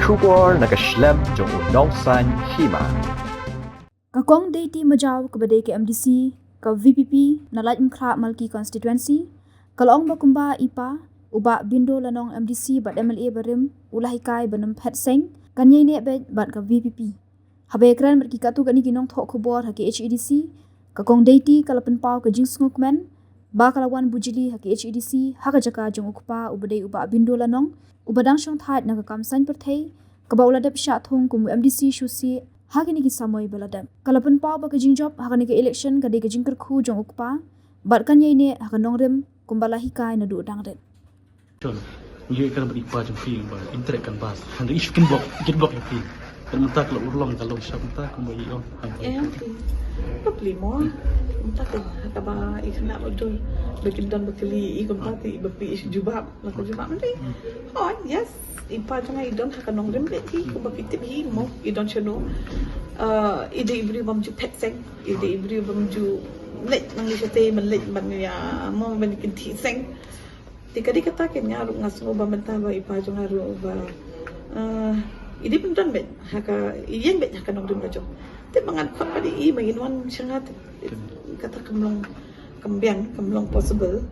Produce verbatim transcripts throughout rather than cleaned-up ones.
Khubor na ka shlem jong u Nongsaiñ Hima. Ka Kong Deiti Majaw kaba dei ka M D C ka V P P na Laitumkhrah Malki Constituency ka la ong ba kumba i pa u Bah Bindo Lanong M D C bad M L A barim u la hikai ba nym phet seng kan ïai neh beit bad ka V P P. Haba ïakren bad ki katto katne ki nongthoh khubor ha K H A D C, ka Kong Deiti ka la pynpaw ka jingsngewkmen ba ka la wan bujli ha K H A D C ha ka jaka jong u kpa uba dei u Bah Bindo Lanong uba dang shongthait na ka kam saiñ pyrthei kaba u la dep shah thung kum u M D C shuh shuh ha kine ki samoi ba la dep. Ka la pynpaw ba ka jingjop ha kane ka election ka dei ka jingkyrkhu jong u kpa bad kan ïai neh ha ka nongrim kumba la hikai naduh dang rit. Chol, ngi ïa ka bad i pa jong phi ba interact kan bas. Hynrei ish kin bok, kin bok ïa phi. Kan mynta ka la urlong ka long shap mynta kumba i ong. Em phi. Bapli mo. Mynta ka kaba i khynnah ba dun. Ba kin don ba kylli i kumta te i bapli ish jubab. La ka jubab mynta. Oh, yes. I pa jong nga i don ha ka nongrim bad i kumba phi tip hi mo. I don shano. Uh, i dei i briew bym ju phet seng. I dei i briew bym ju leit nang i shatei man leit man ïa mo man kin thi seng. Te ka dei kata ken nga ruh nga sngew ba mynta ba i pa jong nga ruh ba, eh, i dei pyndonkam beit ha ka ïeng beit ha ka nongrim ka jong. Te ba ngan khot ba dei i ba in wan sha nga te kata kam long kam biang kam long possible.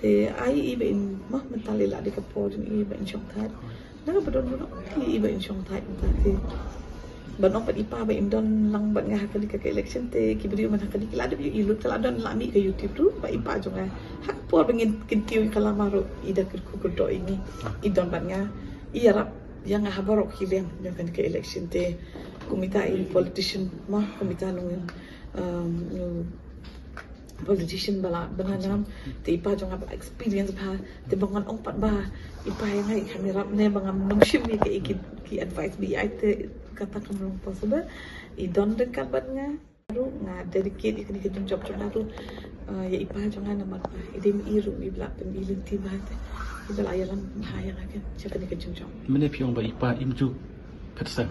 Te ai i ba in mah mynta lei la dei ka por jong i ba in shongthait. Na ka ba don ba i ba in shongthait mynta te. Ban ong pat i pa ba in don lang bad nga ha kane ka election te ki briew man ha kane ki la dep ïohi lut ka la don la mih ka YouTube ruh ba i pa jong nga. Ha ka por ba ngin kyntiew ïa ka lama ruh i da kyrkhu kyrdoh ïa ngi. I don bad nga i ïarap ïa nga ha baroh ki liang jong kane ka election te. Kumta i politician ma kumta nong, um, politician ba la bna nam te i pa jong nga ba experience ba te ba ngan ong pat ba i pa ïa nga i kham ïarap ne ba ngam nang shim ïa ki, ki, ki advice ba i ai te kata kam long possible. I don ryngkat bad nga ruh nga dedicate ïa kane ka jingjop jong nga ruh, uh, ïa i pa jong nga namar ba i dei ma i ruh i ba la pyn i lynti ba te i ba la ïalam ba ïa nga ken sha kane ka jingjop. Mynne phi ong ba i pa im ju phet seng.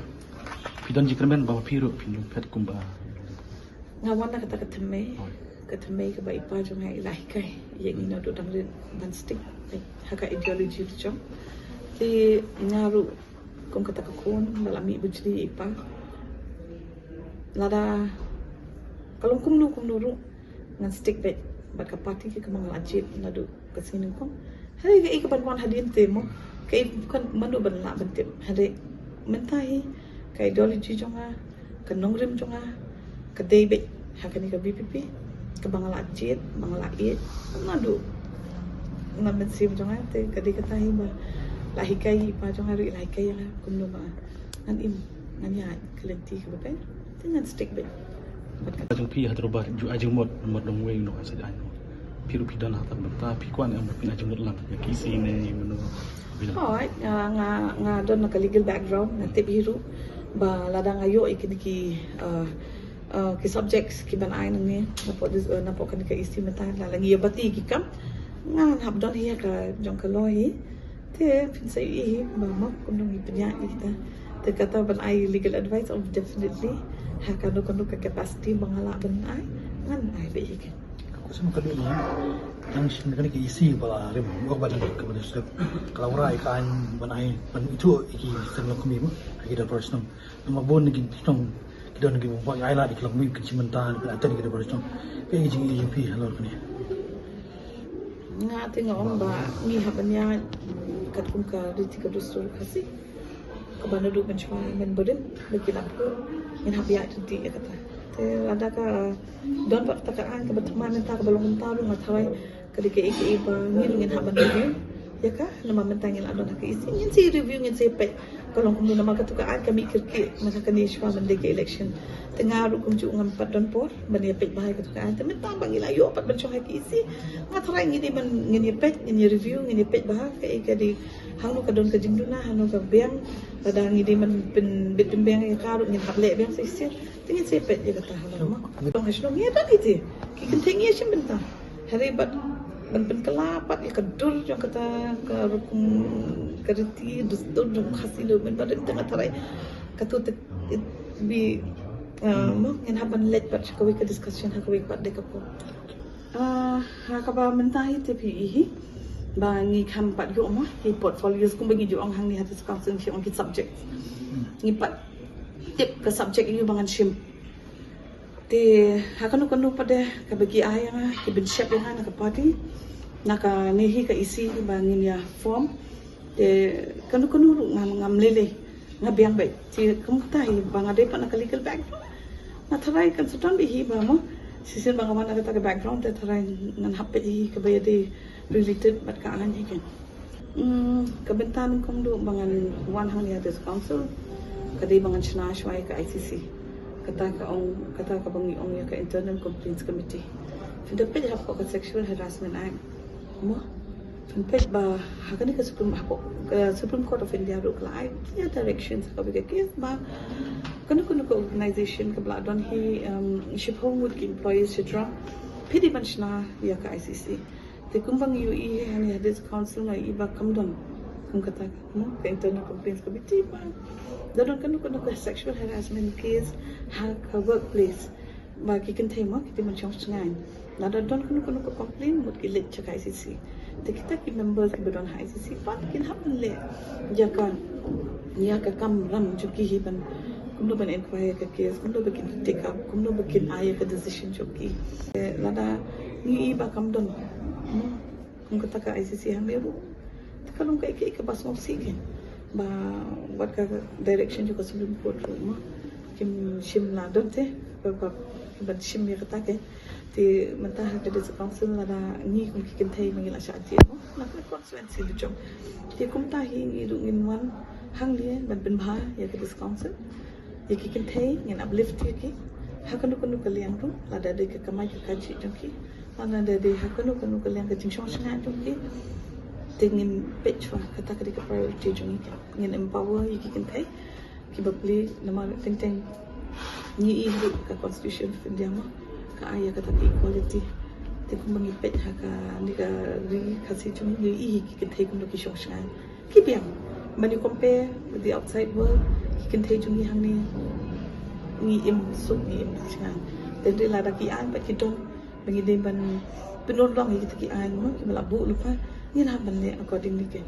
Phi don jingkyrmen ba phi ruh phin phet kumba Nga wan na kata ka thymmei, ka thymmei kaba i pa jong nga i la hikai ïa ngi naduh dang rit ban stick ha ka ideology jong. Te nga ruh kum kata ka khun ba la mih bujli i pa. Lada ka long kumno kumno ruh ngan stick beit bad ka party ka kaba nga la jied naduh ka sngi nyngkong. Hynrei kaei kaban wan hadien te mo, kaei kan mano ban lah ban tip. Hynrei mynta hi ka ideology jong nga, ka nongrim jong nga ka dei beit ha kane ka VPP kaba nga la jied, ba nga la ïeit naduh na mynsiem jong nga. Te ka dei kata hi ba la hikai i pa jong nga ruh i la hikai ïa nga kumno ba ngan im, ngan ïaid ka lynti kaba beit, te ngan stick beit. Bad ka jong phi ha Darabar ju ai jingmut, mut dong wei noh sa ai noh. Phi ruh phi don ha ta bynta, phi kwah ne em ba phin ai jingmut lang ïa ki EC ne mano. Hooid, nga, nga, nga don na ka legal background, nga tip hi ruh ba lada nga ïoh ïa kine ki, uh, uh, ki subjects ki ban ai nangne napoh, uh, napoh kane ka EC mynta, lada ngi ïa bati ki kam, ngan hap don hi ha ka jong ka law hi. Te phin sa ïohi ba mo kumno ngi pynïaid ïa kita. Te kata ban ai legal advice, oh, definitely ha kano kano ka capacity ba nga lah ban ai, ngan ai beit ïa ka. Ka question ka dei ne, tang shen kane ka EC ba la rim, oh, ba dang ka ba dang step. Ka la wanrah ïa ka aiñ ban ai, ban ithuh ïa ki seng longkmie mo ha ki Dorbar Shnong. Namar bun na ki shnong ki don ki bym pat ngai lad ïa ki longmih, ki shim bynta na pynatan ki Dorbar Shnong. Kaei ka jingïohi jong phi halor kane? Nga te nga ong ba ngi hap ban ïaid katkum ka riti ka dustur Khasi. Kaba naduh mynshuwa mynbarim ba ki la phuh, ngin hap ïaid ryntih ïa kata. Te lada ka don pat kata ka aiñ kaba thymmai mynta kaba long kumta ruh nga tharai ka dei kaei kaei ba ngi ruh ngin hap ban review ïa ka, namar mynta ngi la don ha ka EC, ngin sa review, ngin sa peit ka long kumno, namar katu ka aiñ ka mih kyrkieh mynta kane shuwa ban dei ka election. Te nga ruh kumjuh ngam pat don por ban ïa peit bha ïa katu ka aiñ. Te mynta ba ngi la ïoh pat ban shong ha ka EC, nga tharai ngi dei ban, ngin ïa peit, ngin ïa review, ngin ïa peit bha kaei ka dei, hangno ka don ka jingduna, hangno ka biang. Lada ngi dei ban pynbit pynbiang ïa ka ruh ngin hap leh biang shisien. Te ngin sa peit ïa kata halor mo. Tang ha shnong ngi don hi te ki kynthei ngi shim bynta. Hynrei bad ban pynkylla pat ïa ka dur jong kata ka rukom ka riti dustur jong Khasi lem bad mynbarim, te nga tharai katu te it be, uh, mo, ngin hap ban leit pat sha kawei ka discussion ha kawei pat de ka por. Ah, ha kaba mynta hi te phi i hi. Ba ngi kham pat ïoh mo ki portfolios kumba ngi ju ong hangne ha District Council ngi ong ki subject. Ngi pat tip ka subject ïa ba ngan shim. Te ha kano kano pat de kaba ki ai ïa nga, ki ban shep ïa nga na ka party, na kane hi ka E C ba ngin ïa form. Te kano kano ruh ngam, ngam lei lei, nga biang beit. Te kum kata hi ba nga dei pat na ka legal background, nga tharai kan sdang beit hi ba mo, shisien ba nga wan na kata ka background te tharai ngan hap beit hi kaba ïadei related bad ka aiñ hi kan. Hmm, ka bynta nyngkong duh ba ngan wan hangne ha District Council ka dei ba ngan shna shuwa ïa ka I C C. Kata ka ong, kata kaba ngi ong ïa ka Internal Complaints Committee. Phin da peit hapoh ka Sexual Harassment Act mo, phin peit ba ha kane ka Supreme, hapoh ka Supreme Court of India ruh ka la ai clear directions ha kawei ka case ba kano kano ka organization kaba la don hi, um, shiphew ngut ki employees, et cetera, phi dei ban shna ïa ka I C C. Te kumba ngi ïohi hangne ha District Council nga ïohi ba kam don kum kata mo ka Internal Complaints Committee ba da don kano kano ka sexual harassment case ha ka workplace ba ki kynthei mo ki dei ban shong shngaiñ. Lada don kano kano ka complaint mut ki leit sha ka I C C. Te kita ki members kiba don ha I C C pat kin hap ban leh ïa ka, ïa ka kamram jong ki hi ban kumno ban inquire ïa ka case, kumno ba kin take up, kumno ba kin ai ïa ka decision jong ki. Eh, lada ngi ïohi ba kam don mo kum kata ka I C C hangne ruh, te ka long kaei kaei kaba sngewsih kein ba wat ka direction jong ka Supreme Court ruh mo kim shym la don te ba, ba, ban shim ïa kata kein. Te mynta ha ka District Council lada ngi kum ki kynthei ma ngi la shah jied mo na ka constituency la jong. Te kumta hi ngi ruh ngin wan hangne ban pynbha ïa ka District Council, ïa ki kynthei ngin uplift ïa ki ha kano kano ka liang ruh, lada dei ka kamai ka kajih jong ki, lada dei ha kano kano ka liang ka jingshong shngaiñ jong ki. Te ngin peit shuwa, kata ka dei ka priority jong ngi, ngin empower ïa ki kynthei kiba plie. Namar teng teng ngi ïohi ruh ka Constitution of India mo ka ai ïa kata ka equality. Te kumba ngi peit ha kane ka ri Khasi jong ngi, ngi ïohi ki kynthei kumno ki shong shngaiñ, ki biang. Ban ïa compare with the outside world, ki kynthei jong ngi hangne ngi im suk, ngi im shngaiñ. Te hynrei lada ki aiñ pat ki don ba ngi dei ban pynurlong ïa kita ki aiñ mo kiba la buh lypa, ngin hap ban leh accordingly kein.